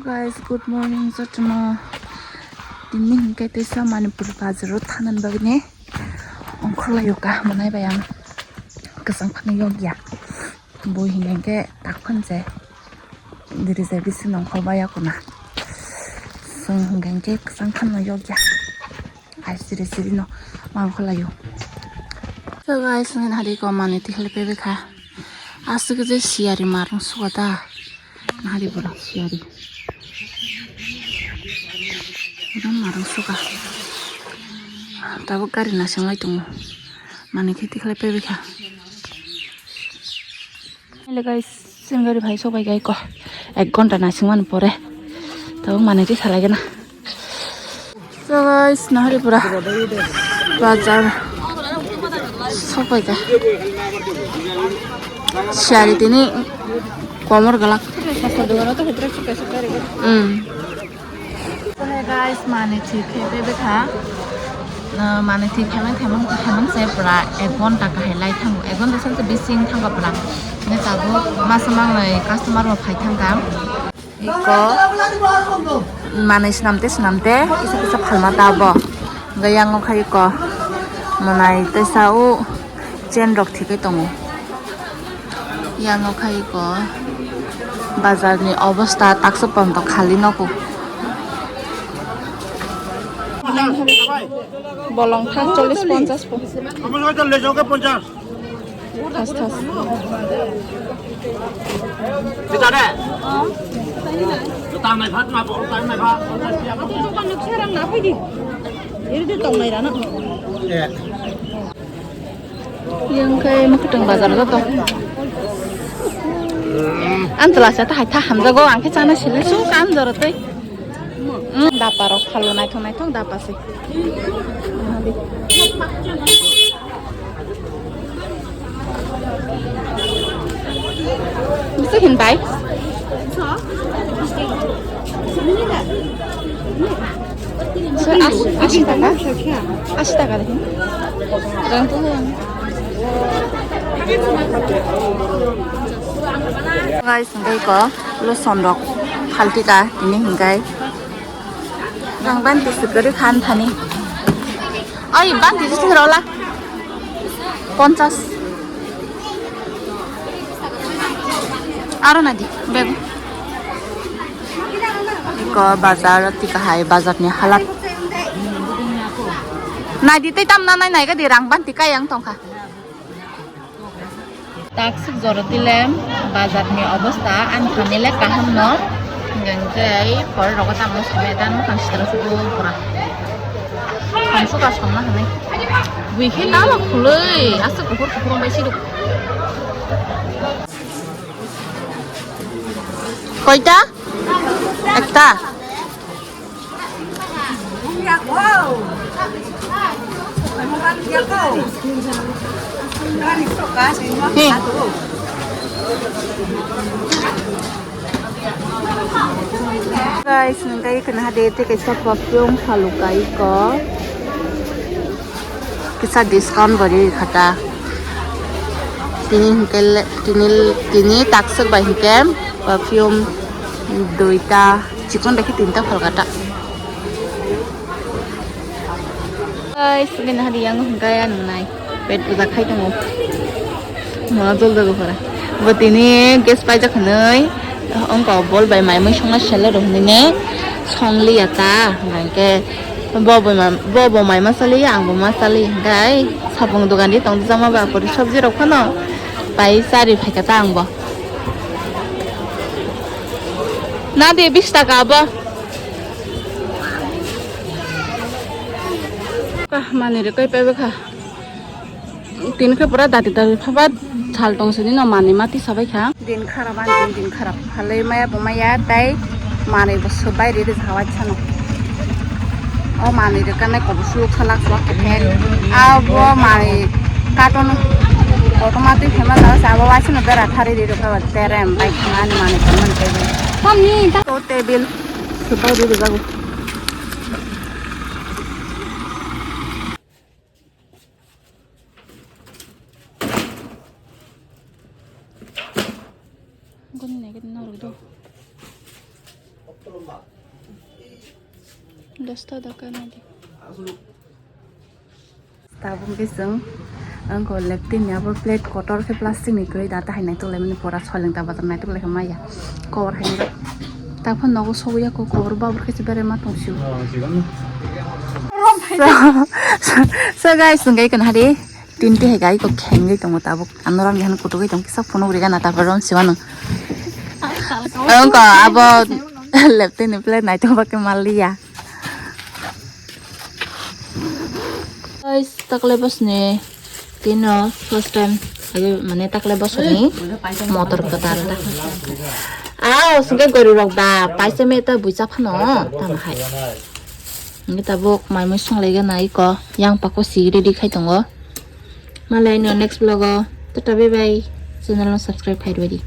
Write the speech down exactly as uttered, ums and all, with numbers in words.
Guys, good morning, jotono. Tini hinkhe teisa Manipur bazaro thanani bagwi ne ongkhorlaio kaham manai bai ang. Kwchang phano yokya. Bo hinkhe tak phan se diri se bisi nongkhor baya kuna. Song hinkhe kwchang phano yokya. Ai siri siri no mangkhorlaio. So guys, nini hari ko mani tikhali pebe kha. Aswk je siyari marung suka ta. Nahari bora siyari. Bora marung suka. Tabuk gari nasinglai tongo. Mani kheti khlai paibai kha. Hello guys, chwng gari phai sokbai gai ko. Ek ghonta nasingmani pore. Tabuk mani ri salai gana. So guys, nahari pura bazar sokpaikha. Siyari tini komor galak. Hmm. So hey guys, mani thik khe bebekha. Mani thik khe mang khe mang khe mang se pura ek ghonta kahai lai thango. Ek ghonta sal se bising thango pura. Ne tabuk masa mangnai customer bo phai thangkha. Iko manwi swnamte swnamte kisa kisa phalma ta bo. Hwnkhe yango khai iko mwnai teisa o chain rok thikwi tongo. Yango khai iko bazar ni obosta taksa ponto khali nogo. Bolong thang chollish ponchash po. Thas, thas. Yang kai makutang bazar joto. Ang telah saya tahai taham jago, ang ke chana sila su kan jorot tei. Hmm, dapa rok phalu naithok naithok dapa se. Bisa hin bai? So, as-, ashi taka? Ashi taka de hin. Rang tu hin. Guys, hingke iko loson rok phaltika tini hingkai. Rang banti se kwrwi khan thani. Oi, banti se rola. Ponchas. Aro nadi, bego. Iko bazar, tika hai bazar ni halat. Nadi tei tamna nai nai gadi rang banti kayang tongkha. Taksuk joro tilem bazar ni obosta ang thani le kaham no. Hingke pore rogo tamo sime dan mokang sitra sugo pura. Hamsu ka somna hanai. Bui khe na ba khuloi asa kuhur kuhur bai siduk. Koita? Ekta. He. Guys, nung kai kana hade te kaisa perfume phalu kai ko. Kisa discount bo ri kha ta. Tini hingke le, tini, tini takswk bai hingke perfume duita, chikon bai khe tinta phalka ta. Guys, bini hari yang hingke ya nungnai. Pet puja khai tongo. Ma jol jago pora. Bo tini gas paijak hinui, ongko bol bai mai mui songna sele rok hinui ne song liya ta, hingke. Bo bo ma, bo bo mai ma sali, ang bo ma sali, hingke ai sapung dogan di tong jama ba pori sabji rok phano pai chari phaikha ta ang bo. Na di bis taka bo. Kah, mani rwkoi pai bwkha. Tin khe pura dati dati phaba sal tong sini no mani mati sabai kha. Din kharap ani din, din kharap. Halai maya bo maya tai mani bo swbai riri jawai sano. O mani rwkane kobo suluk salak swak khe. Abo mani katon koto mati phema jawai sabo waisano bera thari riri kha terem bai kha ani mani kono mani table. Hamni ta to table swbai riri jago. Goni nai gani norok do. Dosta dokan adi. Tabuk khe chwng angko leptin ni abo plate kotor khe plastic ni kwrwi da tahai naitok laimani pora soileng ta bazar naitok lai khe maya kobor hai ta phano nogo sogwi ya ko kobor babur khe se bere ma tong sio. So guys, ngai kan hari tinti hai gai ko khengwi tongo tabuk anorang yan kutuk wi tong kisa phunuk riga na ta rom siwano. Angko abo leptin ni plate naitok ba khe maliya. Guys, takle bosni tino first time agi mane takle bosni motor kwtal ta. Aw, sungke gori rok da paisa me ta buisa phano tamo hai. Ngi tabuk mai mui songlai gana iko yang pako si ready khai tongo. Malai no next vlog o tata bye bye. Channel no subscribe khai rwdi.